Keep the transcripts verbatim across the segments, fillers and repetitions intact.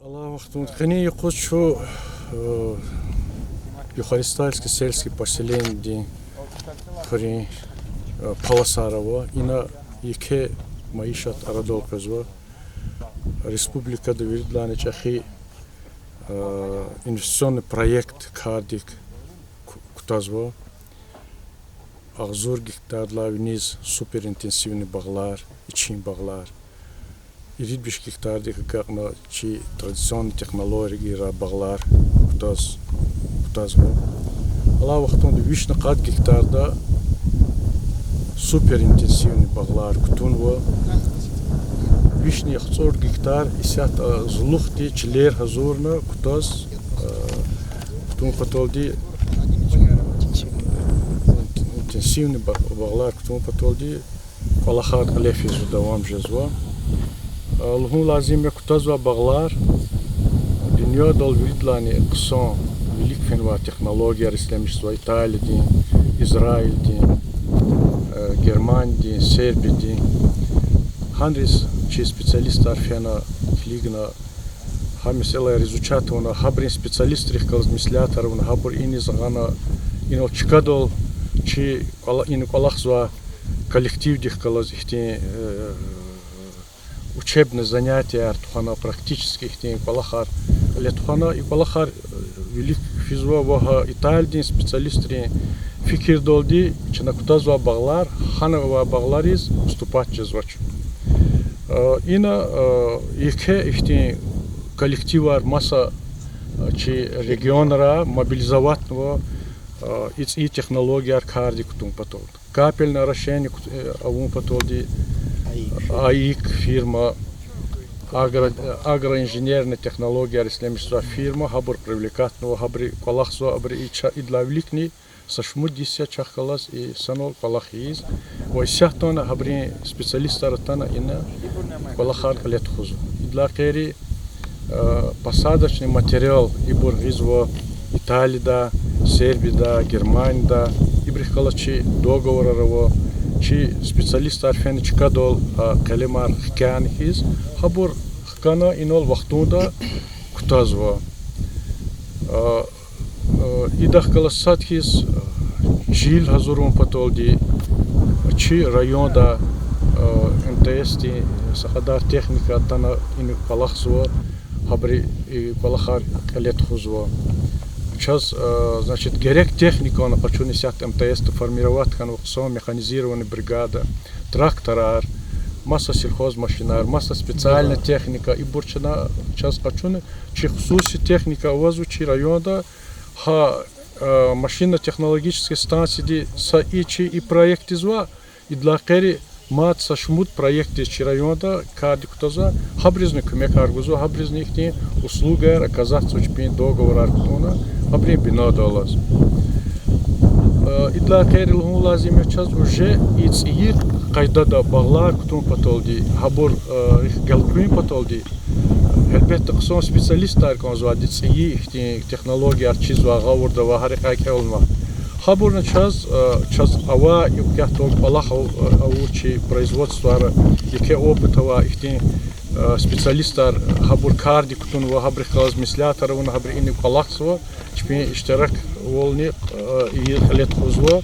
Аллагь вахтунда къенин юкъуз чун Юхористальский сельский поселениедин хуьруьн полосара ава. Ина еке майишат арадал къвезва. Республикада виридалайни чӀехи инвестиционный проект кардик кутазва. Агъзур гектардилай виниз суперинтенсивный багълар, ичин багълар. Ирид-виш гектардик агакьна чи традиционный технологияра багълар кутаз, кутазва. Алай вахтунда вишни къад гектарда суперинтенсивный багълар кутунва. Вишни яхцӀур гектар исятда зулухъди чилер гьазурна кутаз, кутун паталди интенсивный ба-, багълар кутун паталди кӀвалахар кьиле физва, давам жезва. Лугьун лазим я, кутазвай багълар дуьньядал виридалайни хъсан вилик фенвай технологияр ишлемишзава Италиядин, Израилдин, Германиядин, Сербиядин. Гьанриз чи специалистар фена, килигна, гьа месэлаяр изучать авуна, гьабурун специалистрихъ галаз меслятар авуна, гьабур иниз гъана, инал чкадал чи кӀвала-, ина кӀвалахзавай коллективдихъ галаз ихьтин учебный занятияр тухвана, практически ихьтин кӀвалахар кьиле тухвана. И кӀвалахар вилик физва ва гьа Италиядин специалистрин фикирдалди чна кутазвай багълар, гьана авай багълариз уступать жезвач. Ина еке ихьтин коллективар маса чи регионра мобилизоватьнава и цӀийи технологияр кардик кутун патал. Капельное орошение кут-, авун паталди АИК фирма, агро-, агроинженерный технологияр ишлемишзавай фирма, гьабур привлекатьнава, гьабуру кӀвалахзава, абуру и ча-, идалай виликни са шумуд йис я чахъ галаз и санал кӀвалах ийиз. Ва исятдани гьабурун специалистар атана ина кӀвалахар кьиле тухузва. Идалай гъейри посадочный материал ибур гъизва Италияда, Сербияда, Германияда, ибурухъ галаз чи договорар ава, чи специалистар фена чкадал а къелемар хкяна хьиз, гьабур хкана инал вахтунда кутазва. Идахъ галаз сад хьиз, чил гьазурун паталди чи районда МТС-дин са кьадар техника атана ина кӀвалахзава, гьабуру и кӀвалахар кьиле тухузва. Чаз, значит, герек техникани къачуна исятда МТС-да формировать хьанва хъсан механизированный бригада, тракторар, маса сельхозмашинар, маса специальный техника, ибур чна чаз къачуна, чи хсуси техника авазва чи районда, гьа машинно-технологический станцияди са и чи и проект ийизва, идалай гъейри мад са шумуд проект ийиз чи районда кардик кутазва, гьабурузни куьмекар гузва, гьабурузни ихьтин услугаяр оказатьзава чпин договорар кутуна, гьабурун бинедаллаз. Идалай гъейри лугьун лазим я чаз, уже и цӀийи къайдада багълар кутун паталди, гьабур гелкъуьн паталди, гьелбетда, хъсан специалистар кӀанзавайди цӀийи ихьтин технологияр чизвай, гъавурда авай, гьа рекьяй кӀелунвай. Гьабурни чаз, чаз авай, и куьтягьдал кӀвалах ав-, авур чи производствойра еке опыт авай ихьтин специалистар, гьабур кардик кутунва, гьабурухъ галаз меслятар авуна, гьабуру ина кӀвалахзава, чпин иштираквални и кьиле тухузва.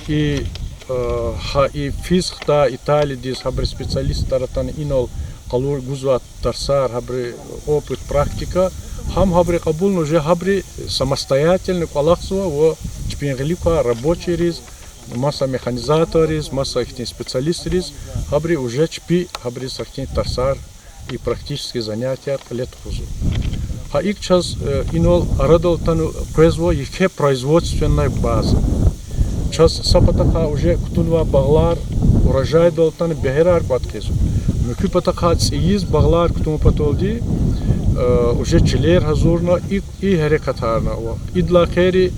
И гьа и физ хтай Италиядиз, гьабуру специалистар атана инал къалур гузвай тарсар, гьабуру опыт, практика, гьам гьабуру кьабулна, уже гьабуру самостоятельно кӀвалахзава ва чпин гъилик квай рабочийриз, маса механизаторриз, маса ихьтин специалистриз гьабуру уже чпи гьабуруз ахьтин тарсар, и практический занятияр кьиле тухузва. Гьа икӀ чаз инал арадал атана къвезва еке производственная база. Чаз са патахъай уже кутунвай багълар, урожайдал атана бегьерар кӀватӀ хъийизва. Муькуь патахъай цӀийиз багълар кутун паталди, уже чилер гьазурна, и, и гьерекатарни ава. Идалай гъейри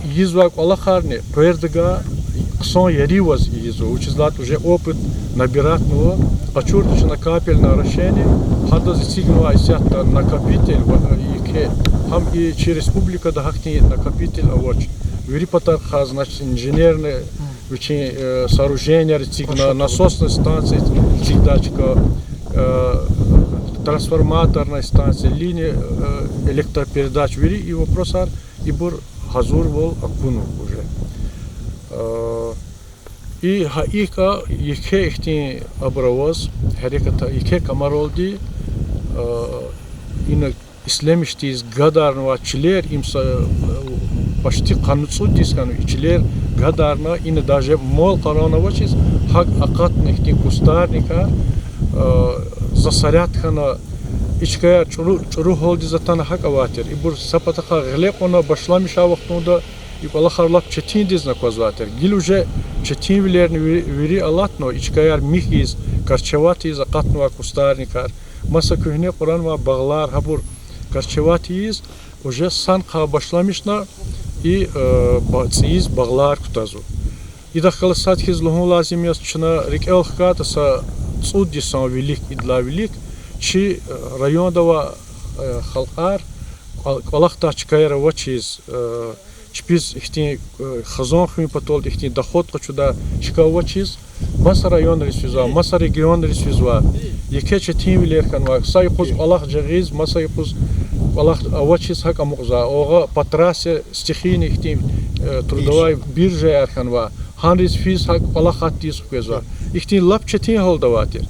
ийизвай кӀвалахарни къвердавай хъсан ери аваз ийизва, вучиз лагьайтӀа уже опыт набиратьнава. КъачуртӀа чна капельное орошение, гьадаз эцигнавай исятда накопитель ва еке, гьам и чи республикада гьахьтин накопитель авач. Вири патарихъай, значит, инженерный вичин сооруженияр эцигна, насосный станция эцигдай чка, Трансформаторная станция, линия, э, электропередач, вири и вопросар ибур гьазурвал акунва уже. Э, и гьа икӀа еке ихьтин абур аваз, гьерекат еке камаралди, э, ина ишлемишдиз гадарнавай чилер, им са, э, почти къанни цӀуд йис хьана и чилер гадарна, ина даже мал-къаран авачиз, гьакӀ акъатна ихьтин кустарникар, э, засорять хьана, и чкаяр чӀуру, чӀуру гьалдиз атана гьакӀ авай тир. Ибур са патахъай гъиле кьуна башламишай вахтунда и кӀвалахар лап четиндизни аквазвай тир. Гила уже четинвилерни ви-, вири алатнава, и чкаяр михьиз, корчевать ийиз акъатнавай кустарникар. Маса куьгьне кьуранвай багълар, гьабур корчевать ийиз, уже санхъай башламишна и, э, ба-, цӀийиз багълар кутазва. Идахъ галаз сад хьиз лугьун лазим яз, чна рикӀел хкайтӀа, са цӀуд йисан вилик, идалай вилик, чи, э, районда авай, э, халкьар кӀва-, кӀвалахдай чкаяр авачиз, э, чпиз ихьтин, э, хизан хуьн патал ихьтин доход къачудай чка авачиз, маса районриз физвай, маса регионриз физвай, еке четинвилер хьанвай, са юкъуз кӀвалах жагъиз, маса юкъуз кӀвалах авачиз гьакӀ амукьзавай, агъа по трассе стихийный ихьтин, э, трудовая биржаяр хьанвай, гьанриз физ гьакӀ кӀвалах гьатдиз хквезвай. Ихьтин лап четин гьалда авай тир.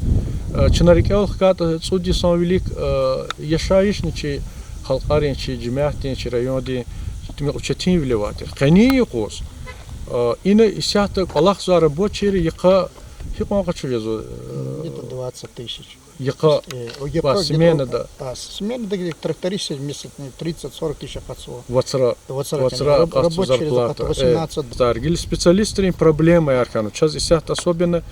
Э, чна рикӀел хкайтӀа, цӀуд йисан вилик, э, яшайишни чи халкьарин, чи жемятдин, чи райондин тӀимил четинвиле авай тир. Къенин юкъуз, э, ина исятда кӀвалахзавай рабочийри йикъа гьикьван къачуз жезва, э, Где-то двадцать тысяч. Йикъа, э, ОГП по где-то, сменада. А, сменада где-то тракторист месяц, ну, тридцать сорок тысяч акъатзава. Вацра, вацра, вацра, конечно, раб-, акъатзава рабочий зарплата, зарплата, э, восемнадцать. Гила специалистрин проблемаяр хьанва. Чаз исятда особенно,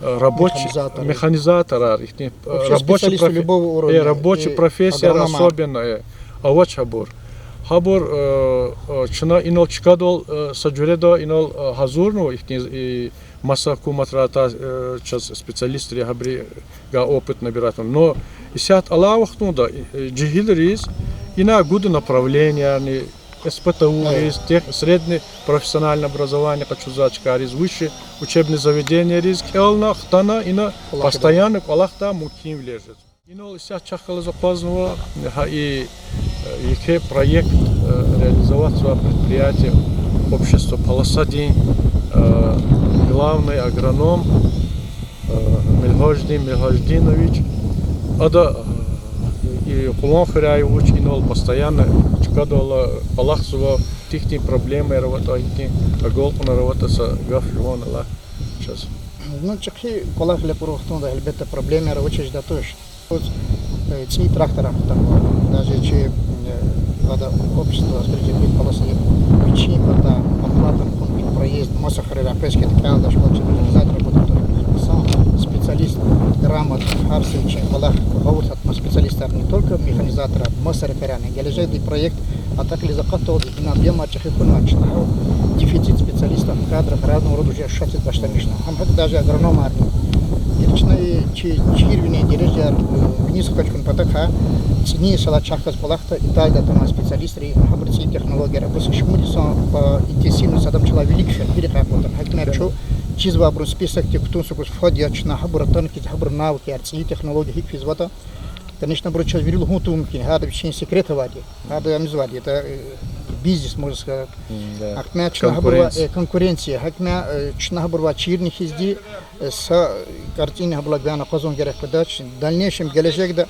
э, рабочий, механизаторы, механизаторар, ихьтин, э, рабочий, специалисты профи-, любого уровня, э, рабочий профессияр агрономар особенно, э, авач гьабур. Гьабур, э, э, чна инал чкадал, э, са жуьреда инал, э, гьазурнава ихьтин, э, маса гьукуматра атай, э, чаз специалистрин гьабурухъ опыт набирать авуна. Но исятда алай вахтунда, э, жегьилриз ина гуда направлениярни, СПТУ-риз, тех-, среднее профессиональное образование къачузвай чкайриз, высшее учебное заведениериз кӀелна, хтана, ина постоянно кӀвалахдай мумкинвилер жезва. Инал исятда чахъ галаз акъвазнава гьа и, э, еке проект, э, реализоватьзавай предприятие, общество Полосадин, э, главный агроном, э, Мелгьаждин Мелгьаждинович. Ада, э, и Къулан хуьряй вуч инал постоянно чкадал кӀвалахзава, ихьтин проблемаяр аватӀа, ихьтин агалкьунар аватӀа, са гаф жуван ала чаз. Ну, чӀехи кӀвалах лепӀур вахтунда, гьелбетда, проблемаяр авачиз жеда туш. Э, цӀийи трактор кутунва. Даже чи, э, гьада общество Стрижевик Полоса вичин патай оплата кьун, проезд, маса хуьрера, пешкеда кӀелдач, вал чи механизатор работает. Хъсан специалист, грамотный, гьар са вичин кӀвалах гъавурда гьатна специалистар, не только механизаторар, маса рекьерарни. Гележегда и проект атӀа кьилиз акъатдалди, ина бемар чӀехи хьунва чна, гьа дефицит специалистов, кадров разного рода уже ощущаться башламишна. Гьам гьакӀ даже агрономарни. Гила чна и чи чирвилин дережаяр, э, виниз хкаж хьун патахъай, цӀинин йисалай чахъ галаз кӀвалахда Италияда атанвай специалистри, гьабуру цӀийи технологияр, абуруз шумуд йисан, э, интенсивность, адам чалай вилик фена, гьикӀ къекъватана. ГьакӀ чӀавуз чизвайбурун списокдик кутун са кӀус фад я чна, гьабур атана хьиз, гьабурун навыкаяр, цӀийи технология гьикӀ физватӀа. Конечно, абуру чаз вири лугьун тавун мумкин, гьада вичин секрет авайди, гьада ам ийизвайди, это, э, бизнес, можно сказать. М, да. Гьакмя чна гьабурувай, конкуренция, э, конкуренция, гьакмя, э, чна гьабурувай чирни хьизди, э, са, э, кӀарцӀини гьабурулай гана акъвазун герек къведач, в дальнейшем гележегда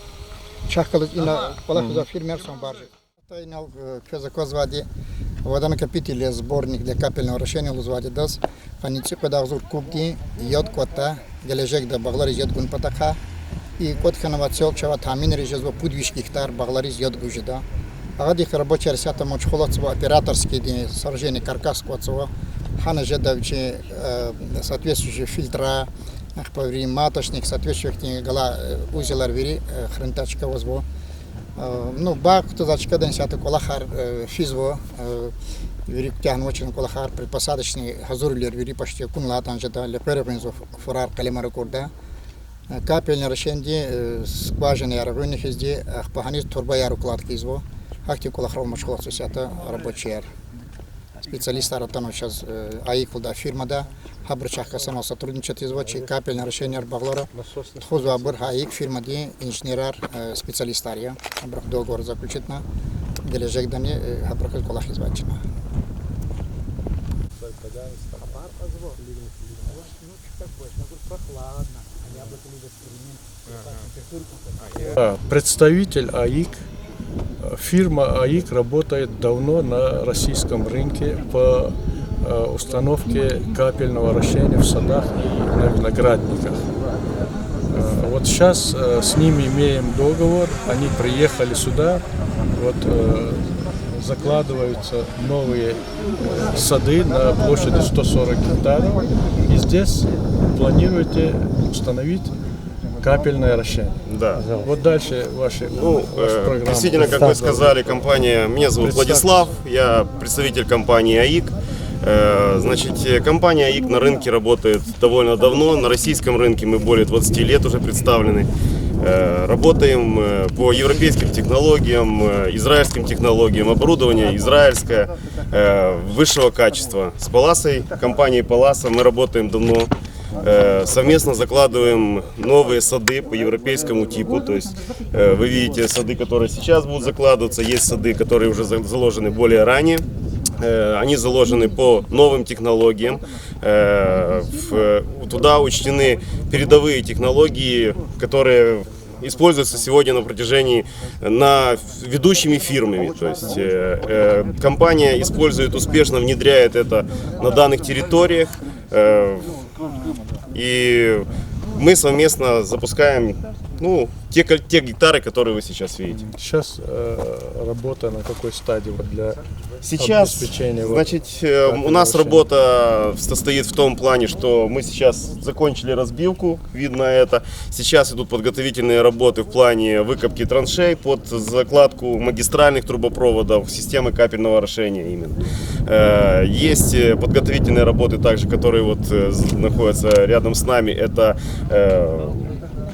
чахъ галаз ина кӀвалахзавай фермерар сан баржа. Атайнал, э, квез аквазвайди водонакопительный сборник для капельного орошения лугьузвайди адаз, къанни цӀикьвед агъзур кубдин яд кӀватӀда, гележегда багълариз яд гун патахъай. И кӀватӀ хьанвай цел чавай таминриз жезва, пуд виш гектар багълариз яд гуз жеда. Агъадихъ рабочияр исятда машгъул ацва, операторскийдин сооружение, каркас кӀватӀзава. Гьана жеда вичин, э, соответствующий фильтра, ахпа вири маточник, соответствующий ихьтин гала, э, узелар вири, э, хранить авай чка авазва. Э, ну, багъ кутазвай чкадани исятда кӀвалахар, э, физва, э, вири куьтягьнавачни кӀвалахар, предпосадочный гьазурвилер вири почти акунлай атана жеда, лекьер гъуьнзава, фу-, фурар, къелемар акурда. Э, капельный орошениедин, э, скважинаяр гъуьнни хьизди, ахпа гьаниз турбаяр укладка ийизва. Гьахьтин кӀвалахрал машгъул ацва исятда рабочияр. Специалистар атанва чаз, э, АИК лугьудай фирмада, гьабуру чахъ хъсан сотрудничать ийизва, чи капельный орошенияр багълара тухузвайбур гьа АИК фирмадин инженерар, э, специалистар я. Гьабурухъ договор заключитьна, гележегдани, э, гьабурухъ кӀвалахизвай чна. Да, представитель АИК. Фирма АИК работает давно на российском рынке по, э, установке капельного орошения в садах и на виноградниках. Э, вот сейчас, э, с ними имеем договор, они приехали сюда, вот, э, закладываются новые сады на площади сто сорок гектаров. И здесь планируете установить капельное орошение. Да. Вот дальше ваши, Ну, ваша э, программа. Действительно, как вы сказали, компания, меня зовут Представьтесь. Владислав, я представитель компании АИК. Э, значит, э, компания АИК на рынке работает довольно давно, на российском рынке мы более двадцати лет уже представлены. Э, работаем, э, по европейским технологиям, э, израильским технологиям, оборудование израильское, э, высшего качества. С Паласой, компанией Паласа мы работаем давно. Э, совместно закладываем новые сады по европейскому типу. То есть, э, вы видите сады, которые сейчас будут закладываться, есть сады, которые уже за- заложены более ранее. Э, они заложены по новым технологиям. Э, в- туда учтены передовые технологии, которые используются сегодня на протяжении, на ведущими фирмами. То есть, э, э, компания использует, успешно внедряет это на данных территориях. Э, и мы совместно запускаем, ну, те, коль- те гектары, которые вы сейчас видите. Сейчас, э, работа на какой стадии вот для Сейчас, обеспечения вот значит, э, у капельного нас орошения? Работа состоит в том плане, что мы сейчас закончили разбивку, видно это. Сейчас идут подготовительные работы в плане выкопки траншей под закладку магистральных трубопроводов системы капельного орошения именно. Э, есть, э, подготовительные работы также, которые вот, э, з- находятся рядом с нами. Это, э,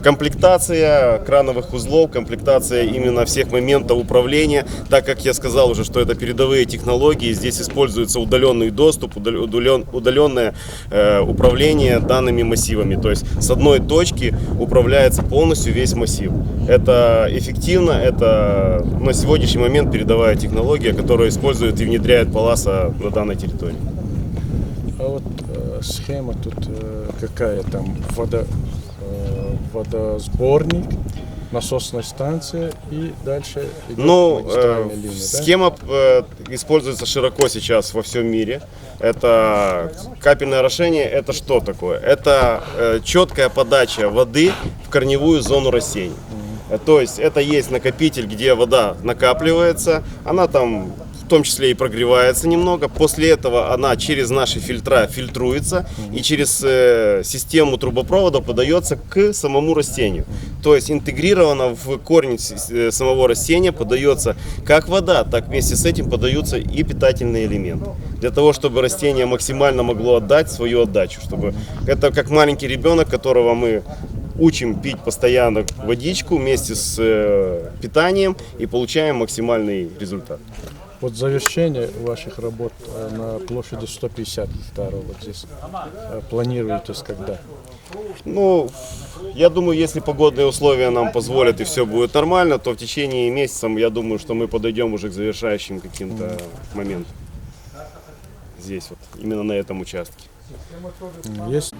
комплектация крановых узлов, комплектация именно всех моментов управления, так как я сказал уже, что это передовые технологии, здесь используется удаленный доступ, удален- удаленное, э, управление данными массивами. То есть с одной точки управляется полностью весь массив. Это эффективно, это на сегодняшний момент передовая технология, которую использует и внедряет Паласа на данной территории. А вот, э, схема тут, э, какая там? Водо- э, водосборник, насосная станция и дальше идёт Ну, э, магистральная линия, да? Схема, э, используется широко сейчас во всем мире. Это капельное орошение, это что такое? Это, э, четкая подача воды в корневую зону растений. Э, То есть это есть накопитель, где вода накапливается, она там в том числе и прогревается немного. После этого она через наши фильтра фильтруется и через, э, систему трубопровода подается к самому растению. То есть интегрирована в корень с- с- э, самого растения, подается как вода, так вместе с этим подаются и питательные элементы. Для того, чтобы растение максимально могло отдать свою отдачу, чтобы это как маленький ребенок, которого мы учим пить постоянно водичку вместе с, э, питанием и получаем максимальный результат. Вот завершение ваших работ, э, на площади сто пятьдесят гектаров вот здесь, э, планируетесь когда? Ну, я думаю, если погодные условия нам позволят и все будет нормально, то в течение месяца, я думаю, что мы подойдем уже к завершающим каким-то моментам здесь, вот, именно на этом участке. М, есть.